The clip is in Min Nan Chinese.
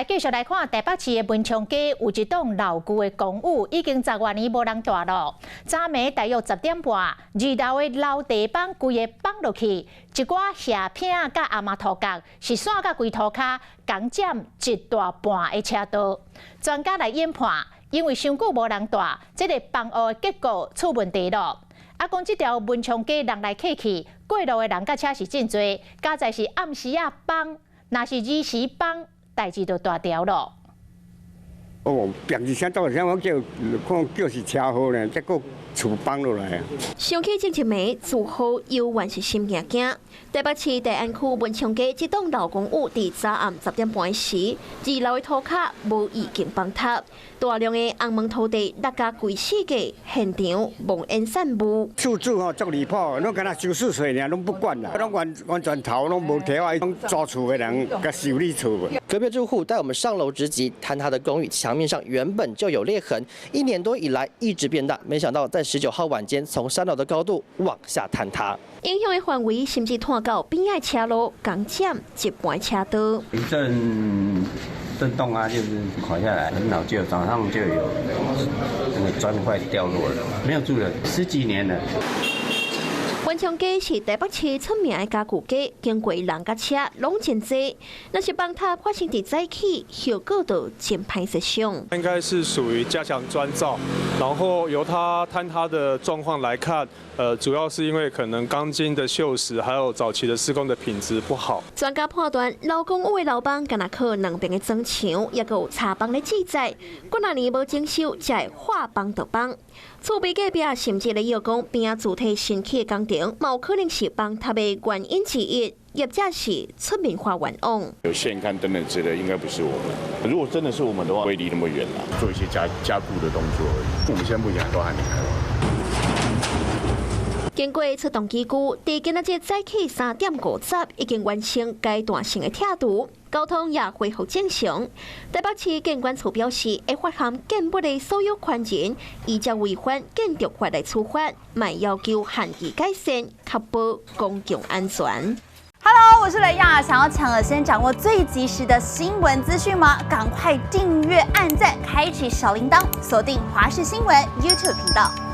來繼續來看台北市的文昌街有一棟老舊的公寓，已經十外年無人蹛囉。昨暝大約10點半，二樓的樓地板規个崩落去，一寡瓦片佮阿媽塗角是散甲規塗跤，仝佔一大半的車道。專家來研判，因為傷久無人蹛，這个房屋的結構出問題囉。啊，講這條文昌街人來客去，過路的人佮車是真濟，佳哉是暗時仔崩，若是日時崩，代誌就大條囉。哦，砰一聲，到聲我叫看叫是車禍呢，結果厝崩落來啊！想起前一暝厝雨，猶原是心驚驚。台北市大安區文昌街這棟老公寓，佇昨暗10點半時，二樓的塗跤無意間崩塌，大量的紅毛土地落甲規四界，現場濃煙散霧。厝主吼足離譜，攏敢若收稅稅爾，攏不管啦，攏完完全頭攏無提啊，攏租厝的人共修理厝。隔壁住戶帶我們上樓直擊，坍塌的公寓牆面上原本就有裂痕，一年多以來一直變大，沒想到在19號晚間從3樓的高度往下坍塌。影響的範圍甚至拖到邊仔車路，仝佔一半車道。一陣震動啊，就是垮下來，很老舊，早上就有那個磚塊掉落了，沒有住人，十幾年了。文昌街是台北市出名的家具街，經過人佮車攏真濟。若是崩塌發生佇早起，後果就真歹設想。應該是屬於加強磚造，然後由它坍塌的狀況來看，主要是因為可能鋼筋的鏽蝕，還有早期的施工的品質不好。專家判斷，老公寓的樓房敢若靠兩邊的磚牆，抑閣有插枋咧支載，幾若年無整修，才會話崩就崩。厝邊隔壁甚至咧要講邊仔主體新起的工程，嘛有可能是崩塌的原因之一。業者是出面發冤枉。有線看等等之類，應該不是我們。如果真的是我們的話，會離那麼遠啦，做一些加固的動作而已。我們現在目前都還沒開完。經過出動機具，佇今仔日早起3點50，已經完成階段性的拆除，交通也恢復正常。台北市建管處表示，會發函建物的所有權人，依照違反建築法來處罰，嘛要求限期改善，確保公共安全。 Hello，我是雷亞，想要搶先掌握最及時的新聞資訊嗎？趕快訂閱、按讚、開啟小鈴鐺，鎖定華視新聞 YouTube 頻道。